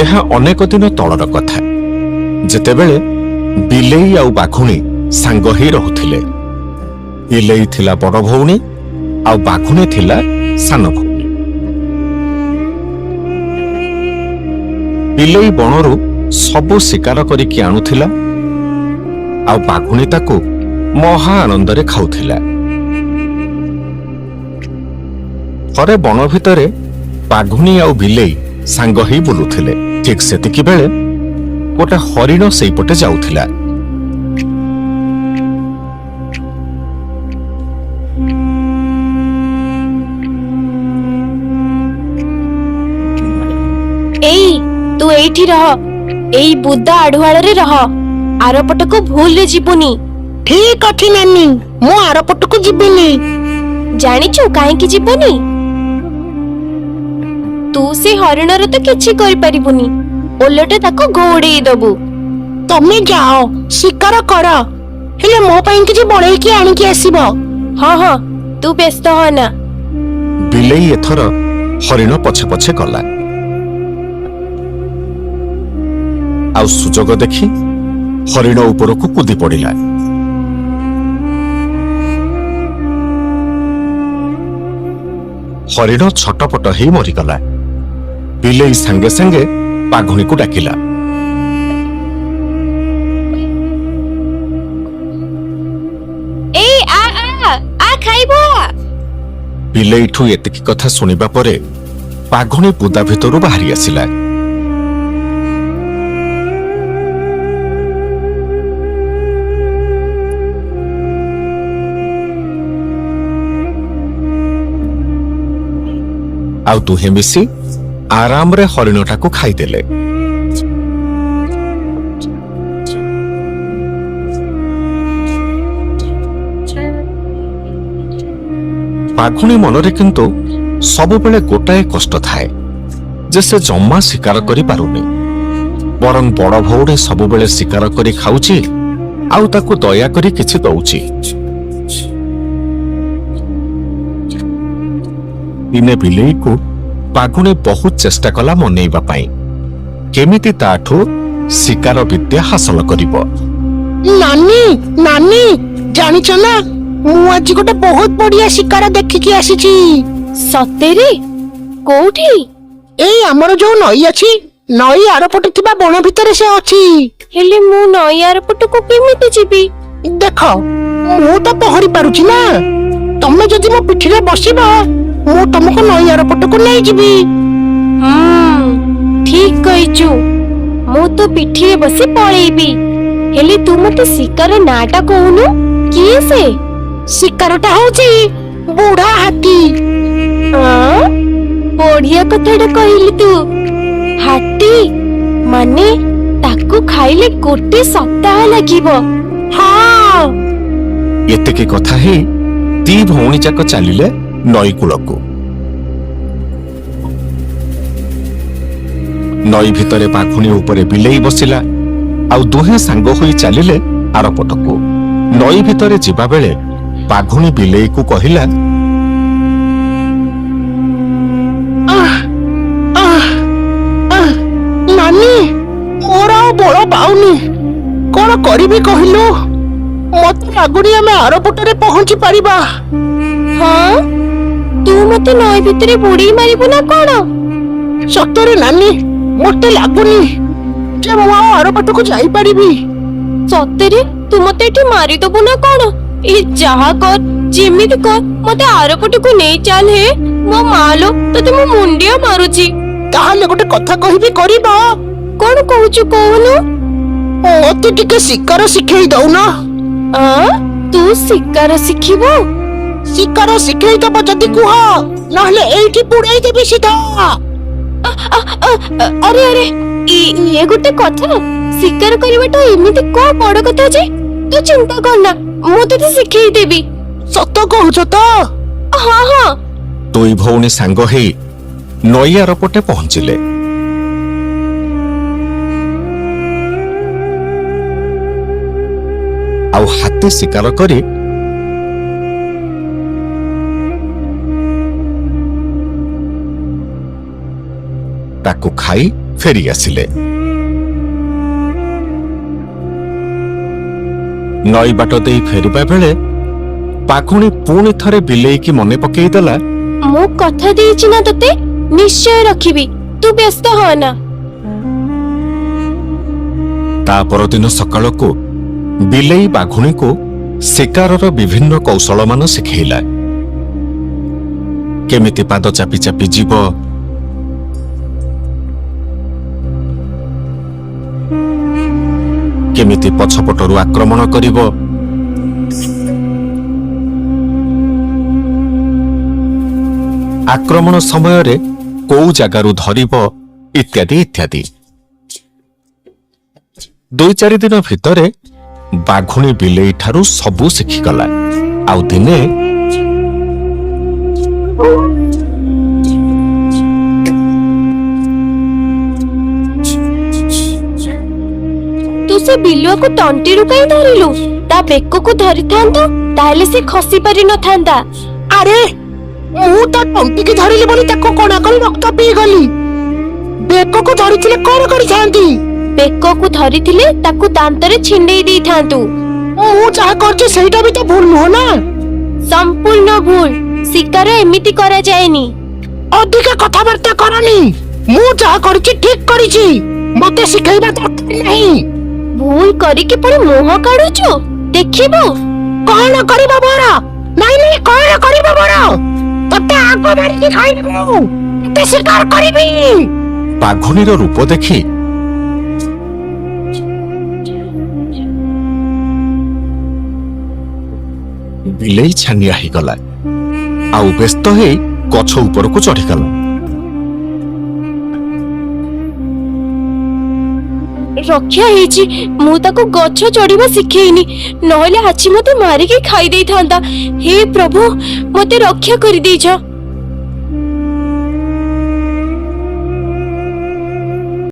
ଏହା ଅନେକ ଦିନ ତଳର କଥା, ଯେତେବେଳେ ବିଲେଇ ଆଉ ବାଘୁଣୀ ସାଙ୍ଗ ହେଇ ରହୁଥିଲେ। ବିଲେଇ ଥିଲା ବଡ ଭଉଣୀ ଆଉ ବାଘୁଣୀ ଥିଲା ସାନ ଭଉଣୀ। ବିଲେଇ ବଣରୁ ସବୁ ଶିକାର କରିକି ଆଣୁଥିଲା ଆଉ ବାଘୁଣୀ ତାକୁ ମହା ଆନନ୍ଦରେ ଖାଉଥିଲା। ଥରେ ବଣ ଭିତରେ ବାଘୁଣୀ ଆଉ ବିଲେଇ ସାଙ୍ଗ ହେଇ ବୁଲୁଥିଲେ। ଠିକ ସେତିକି ବେଳେ ଗୋଟେ ହରିଣ ସେଇପଟେ ଯାଉଥିଲା। ଏଇ, ତୁ ଏଇଠି ରହ, ଏଇ ବୁଦା ଆଢୁଆଳରେ ରହ, ଆରପଟକୁ ଭୁଲରେ ଯିବୁନି। ଠିକ ଅଛି ନାନୀ, ମୁଁ ଆରପଟକୁ ଯିବିନି। ଜାଣିଛୁ କାହିଁକି ଯିବୁନି? ତୁ ସେ ହରିଣର ତ କିଛି କରିପାରିବୁନି, ଓଲଟା ତାକୁ ଘୋଡେଇ ଦବୁ। ତମେ ଯାଅ ଶିକାର କର, ହେଲେ ମୋ ପାଇଁ କିଛି ବଳେଇକି ଆଣିକି ଆସିବ। ହଁ ହଁ, ତୁ ବ୍ୟସ୍ତ ହନା। ବିଲେଇ ଏଥର ହରିଣ ପଛେ ପଛେ ଗଲା ଆଉ ସୁଯୋଗ ଦେଖି ହରିଣ ଉପରକୁ କୁଦି ପଡ଼ିଲା। ହରିଣ ଛଟପଟ ହେଇ ମରିଗଲା। ବିଲେଇ ସାଙ୍ଗେ ସାଙ୍ଗେ ବାଘୁଣୀକୁ ଡାକିଲା। ଏଇ, ଆ ଆ ଆ, ଖାଇବୁ ଆ। ବିଲେଇଠୁ ଏତିକି କଥା ଶୁଣିବା ପରେ ବାଘୁଣୀ ବୁଦା ଭିତରୁ ବାହାରି ଆସିଲା। ଆଉ ଦୁହେଁ ମିଶି ଆରାମରେ ହରିଣଟାକୁ ଖାଇଦେଲେ। ବାଘୁଣୀ ମନରେ କିନ୍ତୁ ସବୁବେଳେ ଗୋଟାଏ କଷ୍ଟ ଥାଏ ଯେ ସେ ଜମା ଶିକାର କରିପାରୁନି, ବରଂ ବଡ ଭଉଣୀ ସବୁବେଳେ ଶିକାର କରି ଖାଉଛି ଆଉ ତାକୁ ଦୟାକରି କିଛି ଦଉଛି। ଦିନେ ବିଲେଇକୁ ବାଘୁଣୀ ବହୁତ ଚେଷ୍ଟା କଲା ମନେଇବା ପାଇଁ, କେମିତି ତାଠୁ ଶିକାର ବିଦ୍ୟା ହାସଲ କରିବ। ନାନୀ ନାନୀ, ଜାଣିଛ ନା, ମୁଁ ଆଜି ଗୋଟେ ବହୁତ ବଢିଆ ଶିକାର ଦେଖିକି ଆସିଛି। ସତେରେ? କୋଉଠି? ଏଇ ଆମର ଯୋଉ ନଈ ଅଛି, ନଈ ଆରପଟେ ଥିବା ବଣ ଭିତରେ ସେ ଅଛି। ହେଲେ ମୁଁ ନଈ ଆରପଟକୁ କେମିତି ଯିବି? ଦେଖ, ମୁଁ ତ ପହଁରି ପାରୁଛି ନା, ତମେ ଯଦି ମୋ ପିଠିରେ ବସିବ ମୁଁ ତମକୁ ନଈ ଆରପଟକୁ ନେଇଯିବି। ହୁଁ, ଠିକ କହିଛୁ, ମୁଁ ତୋ ପିଠିରେ ବସି ପଳେଇବି। ହେଲେ ତୁ ମତେ ଶିକାର ନାଁଟା କହୁନୁ, କିଏ ସେ? ଶିକାରଟା ହଉଛି ବୁଢା ହାତୀ। ଆଁ, ବଢିଆ କଥାଟା କହିଲି ତୁ। ହାତୀ ମାନେ ତାକୁ ଖାଇଲେ ଗୋଟେ ସପ୍ତାହ ଲାଗିବ। ହଁ। ଏତିକି କଥା ହେଇ ଦି ଭଉଣୀ ଯାକ ଚାଲିଲେ ନଈ କୂଳକୁ। ନଈ ଭିତରେ ବାଘୁଣୀ ଉପରେ ବିଲେଇ ବସିଲା ଆଉ ଦୁହେଁ ସାଙ୍ଗ ହୋଇ ଚାଲିଲେ ଆରପଟକୁ। ନଈ ଭିତରେ ଯିବାବେଳେ ବାଘୁଣୀ ବିଲେଇକୁ କହିଲା, ଆଃ, ଆଃ, ଆଃ, ନାନୀ, ମୋର ଆଉ ବଳ ପାଉନି, କଣ କରିବି କହିଲୁ? ମତେ ଲାଗୁନି ଆମେ ଆରପଟରେ ପହଞ୍ଚି ପାରିବା। ହଁ, ତୁ ମତେ ନଈ ଭିତରେ ବୁଡେଇ ମାରିବୁ ନା କଣ? ସତରେ ନାନୀ, ମତେ ଲାଗୁନି ଯେ ମୁଁ ଆଉ ଆରପଟକୁ ଯାଇପାରିବି। ସତରେ ତୁ ମତେ ଏଠି ମାରିଦବୁ ନା କଣ? ଏ ଯାହା କର, ଯେମିତି କର, ମତେ ଆରପଟକୁ ନେଇ ଚାଲ ହେ। ମୋ ମାଲୋ, ତତେ ମୁଁ ମୁଣ୍ଡିଆ ମାରୁଛି। ତାହେଲେ ଗୋଟେ କଥା କହିବି, କରିବ? କଣ କହୁଛୁ କହୁନୁ? ମତେ ଟିକେ ଶିକାର ଶିଖେଇ ଦଉନ। ଆ, ତୁ ଶିକାର ଶିଖିବୁ? ଶିକାର ଶିଖେଇ ଦବ ଯଦି କୁହ, ନହେଲେ ଏଇଠି ବୁଡେଇ ଦେବି ସିଧା। ଆ, ଆ, ଆରେ ଆରେ, ଇଏ ଗୋଟେ କଥା? ଶିକାର କରିବାଟା ଏମିତି କଣ ବଡ କଥା ଯେ? ତୁ ଚିନ୍ତା କରନା, ମୁଁ ତତେ ଶିଖେଇ ଦେବି। ସତ କହୁଛ ତ? ହଁ ହଁ। ଦୁଇ ଭଉଣୀ ସାଙ୍ଗ ହେଇ ନଈ ଆରପଟେ ପହଞ୍ଚିଲେ। ଆଉ ହାତୀ ଶିକାର କରି ତାକୁ ଖାଇ ଫେରି ଆସିଲେ। ନଈ ବାଟ ଦେଇ ଫେରିବା ବେଳେ ବାଘୁଣୀ ପୁଣି ଥରେ ବିଲେଇକି ମନେ ପକେଇଦେଲା, ମୁଁ କଥା ଦେଇଛି ନା ତତେ, ନିଶ୍ଚୟ ରଖିବି, ତୁ ବ୍ୟସ୍ତ ହଅନା। ତା ପରଦିନ ସକାଳକୁ ବିଲେଇ ବାଘୁଣୀକୁ ଶିକାରର ବିଭିନ୍ନ କୌଶଳମାନ ଶିଖେଇଲା। କେମିତି ପାଦ ଚାପି ଚାପି ଯିବ, କେମିତି ପଛପଟରୁ ଆକ୍ରମଣ କରିବ, ଆକ୍ରମଣ ସମୟରେ କୋଉ ଜାଗାରୁ ଧରିବ, ଇତ୍ୟାଦି ଇତ୍ୟାଦି। 2-4 ଦିନ ଭିତରେ ବାଘୁଣୀ ବିଲେଇ ଠାରୁ ସବୁ ଶିଖିଗଲା। ଆଉ ଦିନେ ତୁ ସେ ବିଲୁଆକୁ ତଣ୍ଟିରୁ କାଇଁ ଧରିଲୁ? ତା ବେକକୁ ଧରିଥାନ୍ତୁ, ତାହେଲେ ସେ ଖସି ପାରି ନଥାନ୍ତା। ଆରେ, ମୁଁ ତା ତଣ୍ଟିକି ଧରିଲି ବୋଲି ତାକୁ କଣା କରି ରକ୍ତ ପିଇଗଲି। ବେକକୁ ଧରିଥିଲେ କଣ କରିଥାନ୍ତି? ବେକକୁ ଧରିଥିଲେ ତାକୁ ଦାନ୍ତରେ ଛିଣ୍ଡେଇ ଦେଇଥାନ୍ତୁ। ମୁଁ ଯାହା କରିଛି ସେଇଟା ବି ତ ଭୁଲ ନୁହଁ ନା? ସମ୍ପୂର୍ଣ୍ଣ ଭୁଲ। ଶିକାର ଏମିତି କରାଯାଏନି। ଅଧିକା କଥାବାର୍ତ୍ତା କରନି। ମୁଁ ଯାହା କରିଛି ଠିକ କରିଛି, ମତେ ଶିଖେଇବା ଦରକାର ନାହିଁ। ଭୁଲ କରିକି ପୁଣି ମୁହଁ କାଢୁଛୁ? ଦେଖିବୁ କଣ କରିବ ମୋର? ନାଇଁ ନାଇଁ, କଣ କରିବ ମୋର? ତତେ ଆଗ ମାରିକି ଖାଇବି ମୁଁ, ତତେ ଶିକାର କରିବି। ବାଘୁଣୀର ରୂପ ଦେଖି ବିଲେଇ ଛାନିଆ ହେଇଗଲା ଆଉ ବ୍ୟସ୍ତ ହେଇ ଗଛ ଉପରକୁ ଚଢିଗଲା। ରକ୍ଷା ହେଇଛି, ମୁଁ ତାକୁ ଗଛ ଚଢିବା ଶିଖେଇନି, ନହେଲେ ଆଜି ମତେ ମାରିକି ଖାଇ ଦେଇଥାନ୍ତା। ହେ ପ୍ରଭୁ, ମତେ ରକ୍ଷା କରିଦେଇଛ।